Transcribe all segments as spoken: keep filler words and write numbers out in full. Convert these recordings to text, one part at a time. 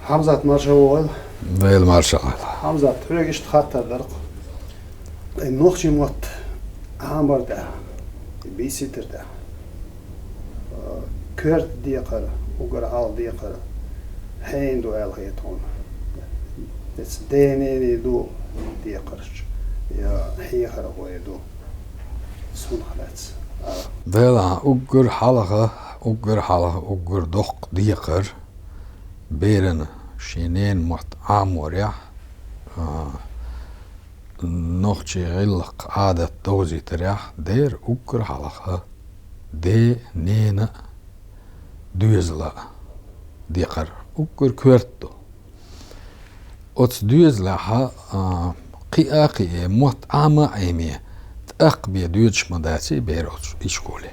Хьамзат, марша вогӀийла. Вел марша. Хьамзат, хьоьга иштта хаттар дара-кх. Э, нохчийн мотт Ӏамар тӀехь, бийсийтар тӀехь, э, коьрта декхар, уггар хьалха декхар хьенан ду аьлла хета хьуна? Эца ден-ненан ду декхарш, я хьехархойн ду? Цунах лаьцна. Дела, уггар хьалха, уггар хьалха, уггар доккха декхар берана шен ненан мотт Ӏаморехь, а, нохчийн гӀиллакх, Ӏадат довзийтарехь дера уггар хьалха ден-ненан доьзалан декхар уггар коьрта ду. Оцу доьзалехь, а, кхиа а кхиий, мотт Ӏама а Ӏемий, тӀаккха бен доьдуш ма даций бер оцу ишколе.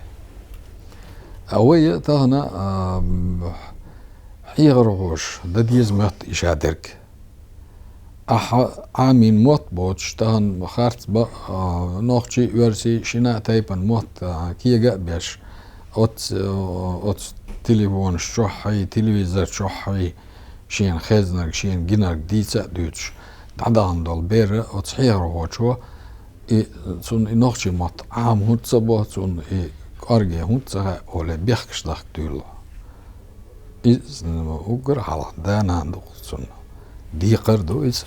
А вай тахана, а, м, хьехархоша дан деза моьтту иша дерг. Ахьа Ӏамийна мотт боцуш, тахана харц бан, а, нохчийн, оьрсийн, шина а тайпана мотт, а, кега а беш, оцу, оцу телефонаш чохь хьий, телевизор чохь хьий, шена хезнарг, шена гинарг дийца а дуьйцуш, дӀадахана долу бер оцу хьехархочо, и, цунна и нохчийн мотт Ӏама хӀунда ца бо, цунна и кӀорге хӀунда ца хаьа олий, бехкаш дахка дуьйлало. Иза уггар хьалха да-нана ду цунна. Декхар ду иза.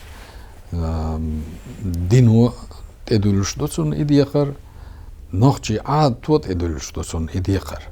Ам, дино тӀедуьллуш ду цунна и декхар, нохчийн Ӏадато тӀедуьллуш ду цунна и декхар.